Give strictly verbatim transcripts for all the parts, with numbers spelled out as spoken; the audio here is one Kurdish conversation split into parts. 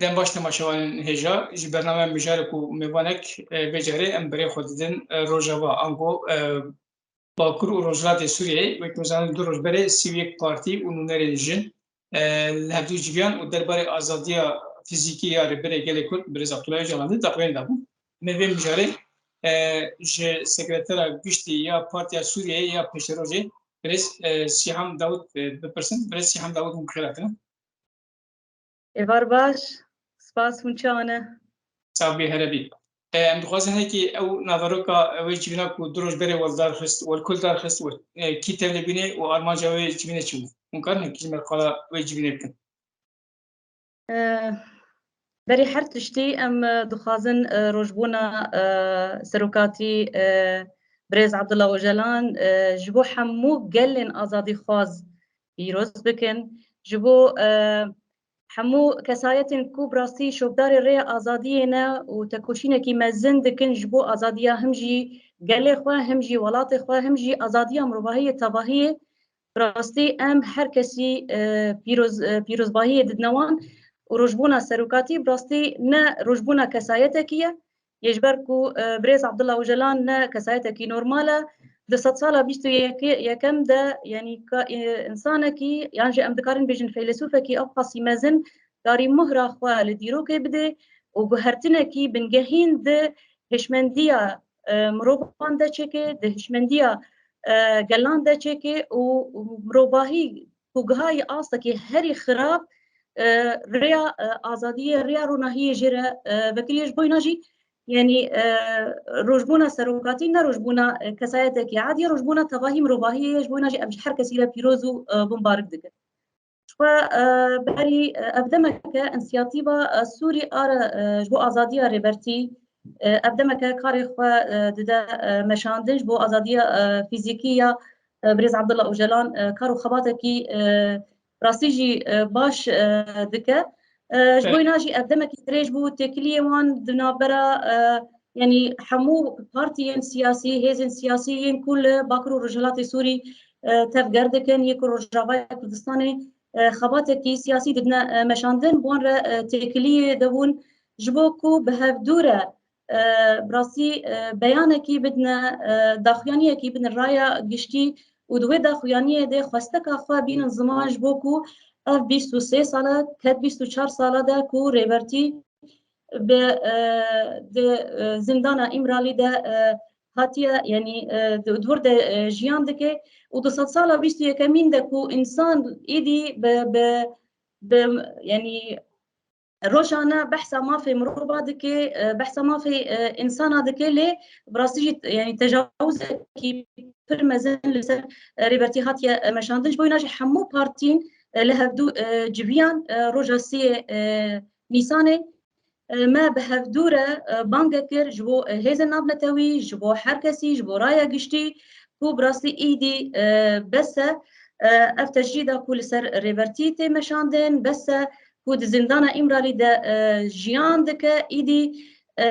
Dem baş temaşevanên hêja, ji bername mijarek û mêvanek, e, vê carê em berê xwe didin, e, Rojava, ango, e, Bakur û Rojhilatê Sûriyeyê. Wek hûn zanin du roj berê sî û yek partî û nûnerên jin, e, li hevdû civiyan û derbarê azadiya fîzîkî ya Rêberê Gelê Kurd, Birêz Abdullah Ocalan de daxuyanî dabûn. Em ê vê mijarê, e, ji Sekretera Giştî ya Partiya Sûriyeyê ya Pêşerojê, Birêz, e, Sîham Dawud, e, bipirsin. Birêz Sîham Dawud, hûn bi xêr hatine. Êvar baş, spas, hûn çawa ne? Sax bî, here bî. E, em dixwazin hinekî ew naveroka wê civîna ku du roj berê we li dar xist, we li kul dar xist, we, e, kî tevlî bînê û armanca wê civînê çi bû? Hûn karin hinekî ji me qala wê civînê bikin? E, berî her tiştî em, e, dixwazin, e, rojbûna, e, serokatî, e, Birêz Abdullah Ocalan, e, ji bo hemû gelên azadîxwaz pîroz bikin. Ji bo, e, hemû kesayetên ku bi rastî şopdarê rêya azadiyê ne û tekoşînekî mezin dikin ji bo azadiya him jî gelê xwe, him jî welatê xwe, him jî azadiya mirovahiyê tevahiyê, bi rastî em her kesî, e, pîroz-, e, pîrozbahiyê didine wan û rojbûna serokatî bi rastî ne rojbûna kesayetekî ye. Yê ji ber ku, e, Birêz Abdullah Ocalan ne kesayetekî normal e. Di sedsala bîst û yek, yekem de, yanî ka-, e, însanekî, yan jî em dikarin bêjin feylesûfekî ew qasî mezin, darî muhra xwe li dîrokê bidê û guhertinekî bingehîn di hişmendiya, e, mirovan de çêke, di hişmendiya, e, gelan de çêke û mirovahî ku gihayî astekî herî xirab, e, rêya, e, azadiyê, rêya ronahiyê jê re, e, vekiriye. Ji bo wina jî, yanî, e, rojbûna serokatî ne rojbûna, e, kesayetekî adî ye, rojbûna tevahî mirovahiyê ye. Ji bo wina jî em ji her kesî re pîroz û, e, bimbarik dikin. Ji xwe, e, berî, e, ev demeke însiyatîfa, e, Sûrî a re, e, ji bo azadiya Rêbertî, e, ev demeke karê xwe, e, dide, e, meşandin. Ji bo azadiya, e, fîzîkî ya, e, Birêz Abdullah Ocalan, e, kar û xebatekî, e, rastî jî, e, baş, e, dike. E, ji bo wina jî ev demekî dirêj bû, têkiliyê wan di navbera, e, yanî hemû partiyên siyasî, hêzên siyasî yên ku li Bakur û Rojhilatê Sûrî, e, tevger dikin, yê ku Rojavayê Kurdistanê, e, xebatekî siyasî didine, e, meşandin, bi wan re, e, têkiliyê de bûn, ji bo ku bi hevdû re, e, bi rastî, e, beyanekî bidine, e, daxuyaniyekî bidin raya giştî û di wê daxuyaniyê de xwesteka xwe bînin ziman, ji bo ku ev bîst û sê sala, ket bîst û çar sala de ku Rêbertî bi, e, di, e, zindana Îmralî de, e, hatiye, yanî, e, di, di wir de, e, jiyan dike û di sedsala bîst û yekemîn de ku însan êdî bi, bi, bi, yanî rojane behsa mafê mirova dike, e, behsa mafê, e, însana dike, lê bi rastî jî, yanî tecawizekî pir mezin li ser, e, Rêbertî hatiye, e, meşandin. Ji bo wina jî hemû partîn, e, li hevdû, e, civiyan, e, roja sê, e, Nîsanê, e, me bi hevdû re, e, bangek kir ji bo, e, hêzên navnetewî, ji bo her kesî, ji bo raya giştî, ku bi rastî îdî, e, bes e, e, ev tecrîda ku li ser Rêbertî tê meşandin, bes e ku di zindana Îmralî de, e, jiyan dike, îdî, e,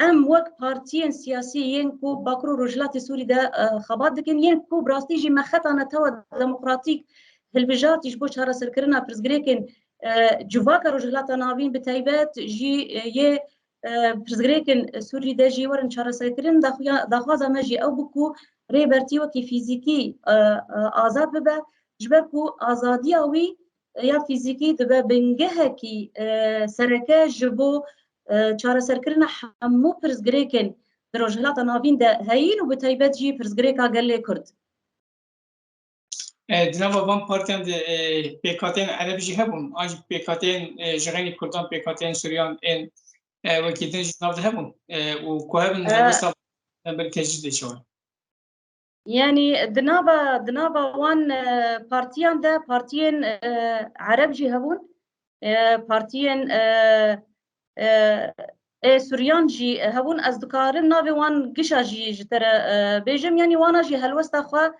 em wek partiyên siyasî yên ku Bakur û Rojhilatê Sûrî de, e, xebat dikin, yên ku bi rastî jî me xeta netewa demokratîk hilbijartî ji bo çareserkirina pirsgirêkên, e, civaka Rojhilata Navîn bi taybet jî, e, yê, e, pirsgirêkên Sûrî de jî werin çareserkirin, daxuya-, daxwaza me jî ew bû ku Rêbertî wekî fîzîkî, e, e, azad bibe, ji ber ku azadiya wî ya fîzîkî dibe bingehekî, e, sereke ji bo, e, çareserkirina hemû pirsgirêkên di Rojhilata Navîn de heyîn û bi taybet jî pirsgirêka gelê Kurd. E, di nava van partiyan de, e, pêkhateyên ereb jî hebûn, an jî pêkhateyên, e, ji xeynî kurdan, pêkhateyên sûriyan ên, e, wekî din jî nav de hebûn, e, û ku hebin, e, helwesta berî tecrîdê çawa? Yanî di nava, di nava wan, e, partiyan de partiyên, e, ereb jî hebûn, e, partiyên, e, e, ê Suryan jî hebûn. Ez dikarim navê wan gişa jî ji te re, e, bêjim. Yanî wana jî helwesta xwe,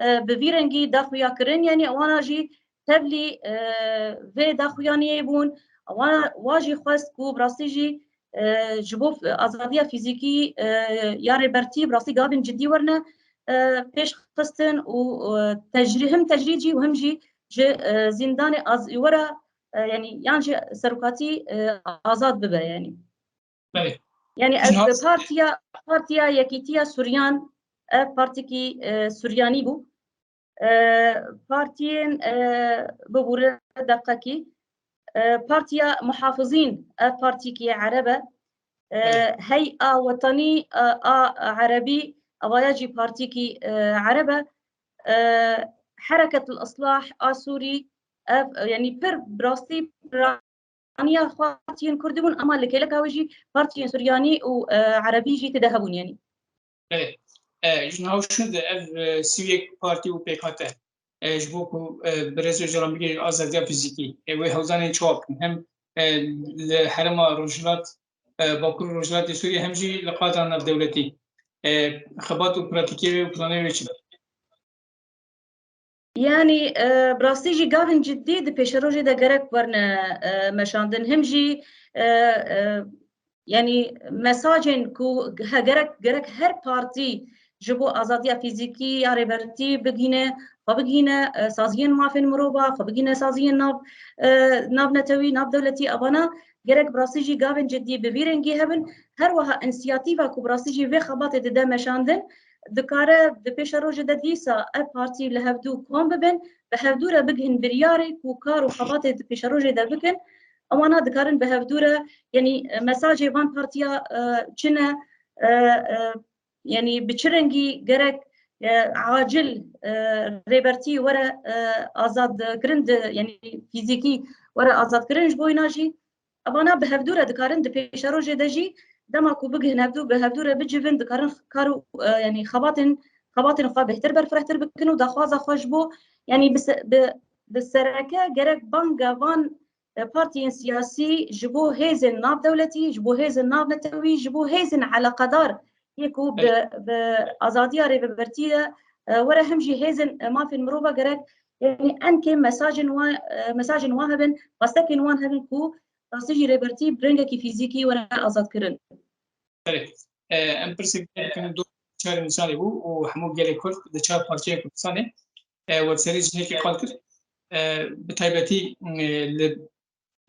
e, bi vî rengî daxuya kirin. Yanî wana jî tevlî, e, vê daxuyaniyê bûn. Wana, wa jî xwest ku bi rastî jî, e, ji bo f-, azadiya fîzîkî, e, ya Rêbertî bi rastî gavên cidî werine, e, pêş xistin û, e, tecrî-, him tecrîd jî û him jî ji, e, zîndanê az-, were e, yanî yan jî serokatî, e, azad bibe yanî. Belê. Yanî ez bi partiya, partiya Yekîtiya Suryan, ev partîkî, e, Suryanî bû. E, partiyên, e, bibûre deqekî, e, Partiya Muhafizîn, ev partîkî Ereb e. E, Hey'a Wetanî, e, a Erebî, evaya jî partîkî, e, Ereb e. E, Hereketul Islah a Sûrî, ev, yanî pir bi rastî piraniya xwe partiyên Kurdî bûn, ama li kêleka wê jî partiyên Suryanî û, e, Erebî jî tê de hebûn, yanî. Belê. E, ji niha û şûn de ev, e, sî û yek partî û pêkhate, e, ji bo ku, e, Birêz Ocalan bigihîje azadiya fîzîkî, e, wê hewldanên çawa bikin? Hem, e, li herêma Rojhilat, e, Bakur û Rojhilatê Sûriyê hem jî li qada navdewletî. E, xebat û pratîkê wê û planê wê çi be? Yanî, e, bi rastî jî gavên cidî di pêşerojê de gerek werine, e, meşandin. Him jî, e, e, yanî mesajên ku he-, gerek, gerek her partî ji bo azadiya fîzîkî ya rêbertî bigîne, xwe bigîne, e, saziyên mafên mirova, xwe bigîne saziyên nav, e, navnetewî, navdewletî, evana gerek bi rastî jî gavên cidî bi vî rengî hebin. Her wiha însiyatîva ku bi rastî jî vê xebatê dide meşandin, dikare di pêşerojê de dîsa ev partî li hevdû kom bibin, bi hevdû re bigihin biryarê ku kar û xebatê di pêşerojê de bikin. Ewana dikarin bi hevdû re, yanî, e, mesajê van partiya, e, çi ne, e, e, yanî bi çi rengî gerek, e, acil, e, rêbertî were, e, azad kirin, di, yanî fîzîkî were azad kirin, ji bo wîna jî evana bi hevdû re dikarin di pêşerojê de jî dema ku bigihin hevdû, bi hevdû re bicivin, dikarin kar û, e, yanî xebatên, xebatên xwe bêhtir berfirehtir bikin û daxwaza xwe ji bo, yanî bi se-, bi, bi sereke gerek banga van, e, partiyên siyasî ji bo hêzên navdewletî, ji bo hêzên navnetewî, ji bo hêzên eleqedar yê ku bi, bi azadiya rêvebertî de, e, were hem jî hêzên, e, mafên mirova gerek, yanî enkê mesajên wan, e, mesajên wan hebin, xwestekên wan hebin ku rastî jî rêbertî bi rengekî fîzîkî were azadkirin. Belê. E, em pirsek bikin, du çar Nîsanê bû û hemû gelê Kurd di çar parçeyên Kurdistanê, e, we bi serî cihekê qal kir. E, bi taybetî, e, li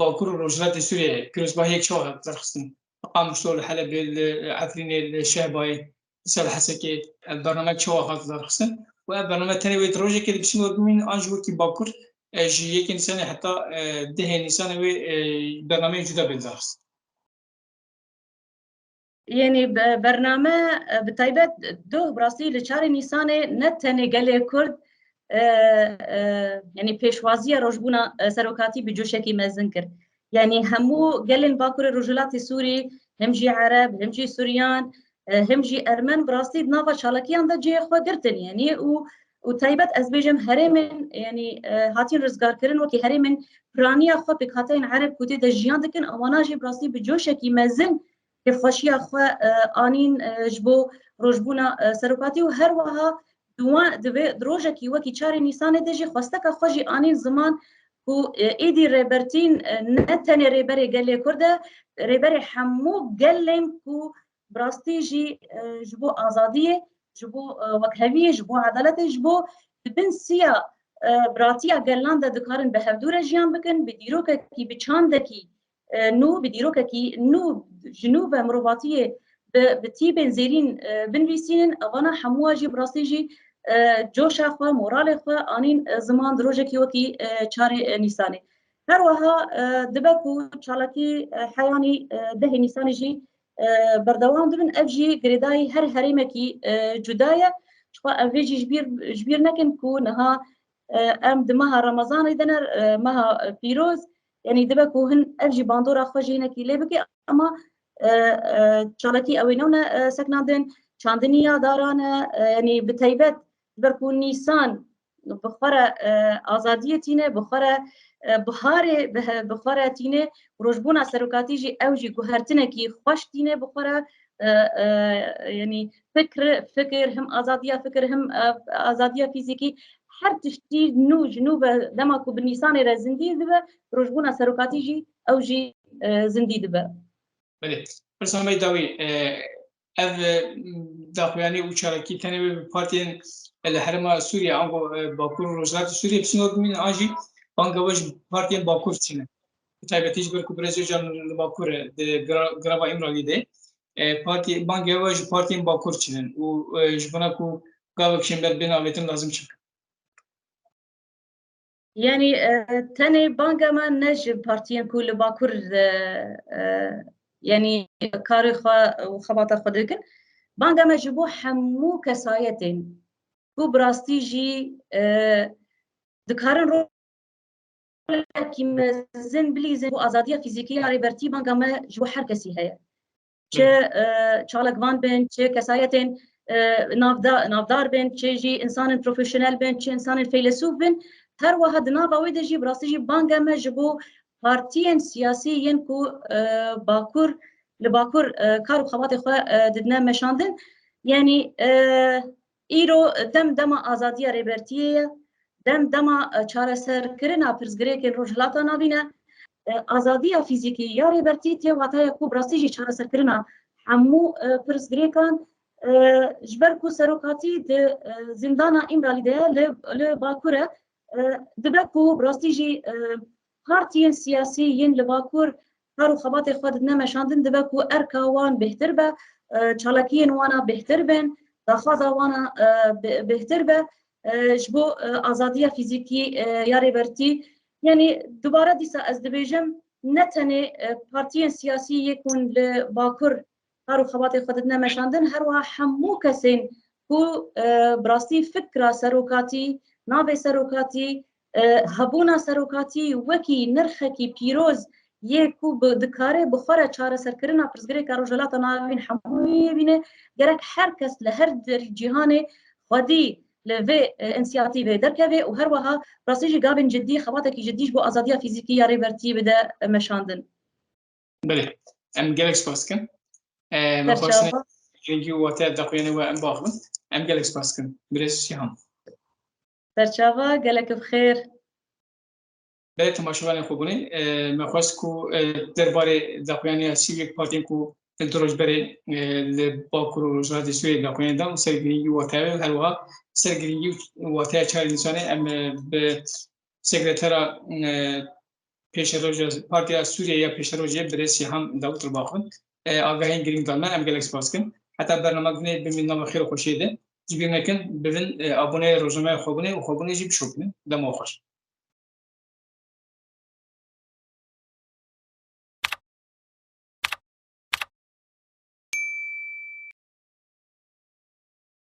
Bakur û Rojhilatê Sûriyeyê pîrozbahiyek çawa hat darxistin? Li Qamişlo, li Helebê, li Efrînê, li Şehbayê, dîsa li Hesekê, ev bername çawa hat darxistin? Û ev bername tenê wê di rojekê de bi çi nor bimînin an jî wekî Bakur, e, ji yekê Nîsanê heta, e, dehê Nîsanê wê, e, bernameyên cuda bên darxistin? Yanî be-, bername, e, bi taybet doh bi rastî li çarê Nîsanê ne tenê gelê Kurd, e, e, yanî pêşwaziya rojbûna, e, serokatî bi coşekî mezin kir. Yanî hemû gelên Bakurê Rojhilatê Sûrî, him jî Ereb, him jî Suryan, e, him jî Ermen bi rastî di nava çalakiyan de cihê xwe girtin. Yanî û, û taybet ez bêjim herêmên, yanî, e, hatin rizgarkirin wekî herêmên piraniya xwe pêkhateyên Ereb ku tê de jiyan dikin, ewana jî bi rastî bi coşekî mezin kêfxweşiya xwe, e, anîn, e, ji bo rojbûna, e, serokatî û her wiha di wan, di vê, di rojekî wekî çarê Nîsanê de jî xwesteka xwe jî anîn ziman ku, e, êdî rêbertîn, e, ne tenê rêberê gelê Kurd e, rêberê hemû gelên ku bi rastî jî, e, ji bo azadiyê, ji bo, e, wekheviyê, ji bo edaletê, ji bo di bin siya, e, biratiya gelan de dikarin bi hevdû re jiyan bikin, bi dîrokekî, bi çandekî, e, nû, bi dîrokekî nû ji nû ve mirovatiyê bi, bi tîbên zêrîn, e, binivîsînin, evana hemûa jî bi rastî jî, e, coşa xwe, moralê xwe anîn, e, ziman di rojekî wekî, e, çarê, e, Nîsanê. Her wiha, e, dibe ku çalakî, e, heyanî, e, dehê Nîsanê jî, e, berdewam dibin. Ev jî girêdayî her herêmekî, e, cuda ye. Ji xwe ev vê jî ji bîr, ji bîr nekin ku niha, e, em di meha Remezanê de ne, e, meha, e, pîroz, yanî dibe ku hin ev jî bandora xwe jî hinekî lê bike, ama, e, e, çalakî ew ê newne, e, seknandin, çandiniya daran e, e, yanî bi taybet ji ber ku Nîsan bi xwe re, e, azadiyê tîne, bi xwe re, e, biharê bi he-, bi xwe re tîne, rojbûna serokatî jî ew jî guhertinekî xweş tîne bi xwe re, e, e, yanî fikr, fikir, him azadiya fikir, him, e, azadiya fîzîkî, her tiştî nû ji nû ve dema ku bi Nîsanê re zindî dibe, rojbûna serokatî jî ew jî, e, zindî dibe. Belê. Pirsa me dawî, e, ev, e, daxuyanî û çalakî tenê wê bi partiyên, e, li herêma Sûriye, ango, e, Bakur û Rojhilatê Sûriye bi sînor bimînin, an jî Banga we ji partiyên Bakur çi ne? Bi taybetî ji ber ku birêz Ocalan li Bakur e, di gra-, greva Îmralî de, e, partî-, banga we ji partiyên Bakur çi ne? Û, e, ji bona ku gavek jêmber bêne avêtin lazim çi? Yanî, e, tenê banga me ne ji partiyên ku li Bakur, e, e, yanî karê xwe û xebata xwe dikin. Banga me ji bo hemû kesayetên ku bi rastî jî, e, dikarin rolekî mezin bilîzin bo azadiya fîzîkî ya Rêbertî. Banga me ji bo her kesî heye. Çi, e, çalakvan bin, çi kesayetên, e, navda-, navdar bin, çi jî insanên profesyonel bin, çi insanên feylesûf bin. Her wiha di nava wê de jî bi rastî jî banga me ji bo partiyên siyasî yên ku, e, Bakur, li Bakur, e, kar û xebatê xwe, e, didine meşandin. Yanî, e, îro dem dema azadiya Rêbertiyê ye, dem dema, e, çareserkirina pirsgirêkên Rojhilata Navîn e. E, azadiya fîzîkî ya Rêbertî tê wataya ku bi rastî jî çareserkirina hemû, e, pirsgirêkan, e, ji ber ku serokatî di, e, zîndana Îmralî de ye, li, li Bakur e, e, dibe ku bi rastî jî, e, partiyên siyasî yên li Bakur kar û xebatê xwe didine meşandin, dibe ku erka wan bêhtir be, e, çalakiyên wana bêhtir bin, daxwaza wana, e, bê-, bêhtir be, e, ji bo, e, azadiya fîzîkî, e, ya Rêbertî. Yanî dubare dîsa ez dibêjim, ne tenê, e, partiyên siyasî yê ku li Bakur kar û xebatê xwe didine meşandin, her wiha hemû kesên ku, e, bi rastî fikra serokatî, navê serokatî, e, hebûna serokatî wekî nirxekî pîroz yê ku bi, dikare bi xwe re çareserkirina pirsgirêka Rojhilata Navîn hemûyê bîne, gerek her kes li her derî cîhanê xwedî li vê, e, însiyatîvê derkeve û her wiha rastî jî gavên cidî, xebatekî cidî ji bo azadiya fîzîkî ya Rêbertî bide, e, meşandin. Belê, em gelek spas dikin. E, me xwestin girîngî û wateya daxuyanê we em baxivin. Em gelek spas dikin. Birêz Sîhan. Serçava, gelek bi xêr. Belê temaşevanên xwebûnê, e, me xwest ku, e, derbarê daxuyaniya sî û yek partiyên ku du roj berê, e, li Bakur û Rojhilatê Sûriyê daxuyanî dan û ser girîngî û wateya wê û her wiha ser girîngî û wateya çarê Nîsanê em, e, bi sekretera, e, pêşeroja Partiya Sûriyê ya Pêşerojê birêz Sîhan Dawud re baxivin. E, agahiyên girîng dan me, em gelek spas dikin. Heta bernama dinê bimînin nava xêr û xweşiyê de. Ji bîr nekin, bibin, e, aboneyê rojnameya xwebûnê û xwebûnê jî bişopînin. Dema xweş.